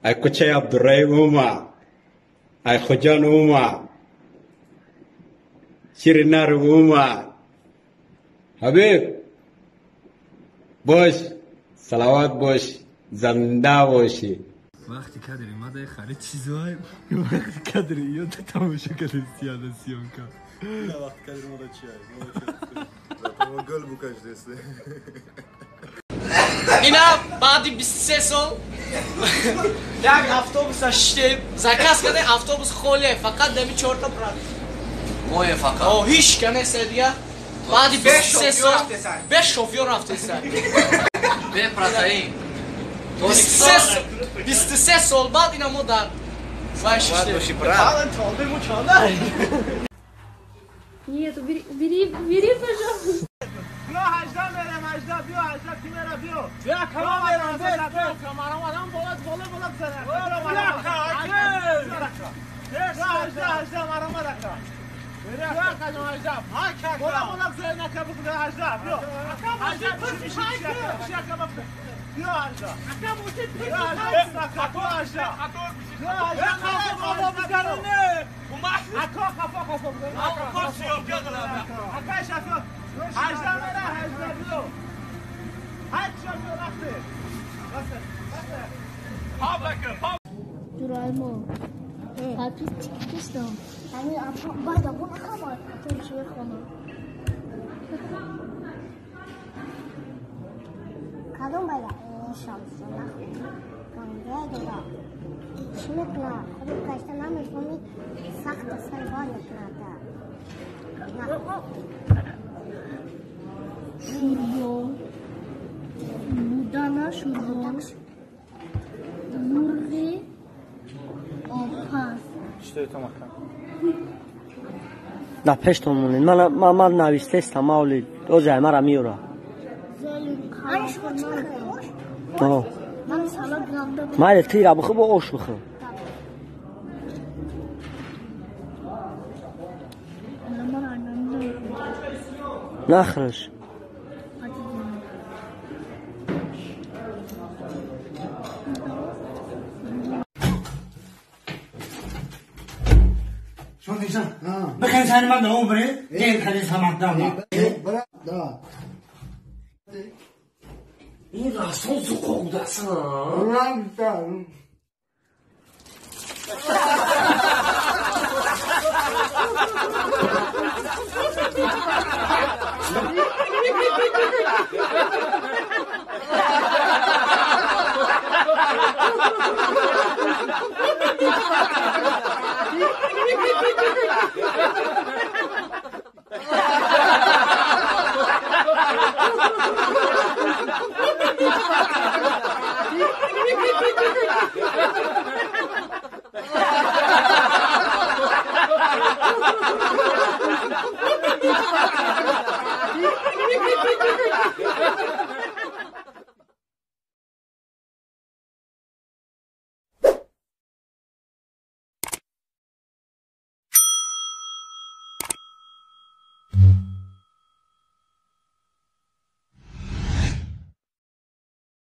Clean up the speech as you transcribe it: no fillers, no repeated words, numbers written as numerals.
Ай кучаи Абдурраим ума. Ай Хуҷан ума. Шири нар ума. Ҳабиб. Бош. Салават бош. Занда бошӣ. Вақти кадри ма дай харид чизой, вақти кадри ё тамошо кардем сияда съёмка. Вақти кадри ма да чия? Гул букашдест. Ина баъди 23 сол як автобуса шиштем, заказ кардем, автобус холе, фақат дами чорта брат. Мое фақат. О, ҳеч ка нест дига. Баъди 23 сол беш шофёр рафтеса. Бе протеин. 23 сол баъд ина мо дар вай шиштем. Нет, убери, убери, убери, пожалуйста. Дураймо, подписчик кистам. Ами баъд абон хама атон хона. Кадом байда шамсона ганга дора. Чӣ мекуна? Худо кашта намефаҳмид, сахт сар бор мекунад. Шӯрбо. Будана шӯрбо. Мурғи обпаз. На пештон монед. Ман навистестам, мавли озай мара миёра. Ани шумо чӣ мекунед? Ош? О. Ман салат ганда. Майли тира бихӯ, бо ош бихӯ. Ман Нахӯрш. بخیر سر من دارم بره دین خیلی سمت دارم این راستان زقوق دستان.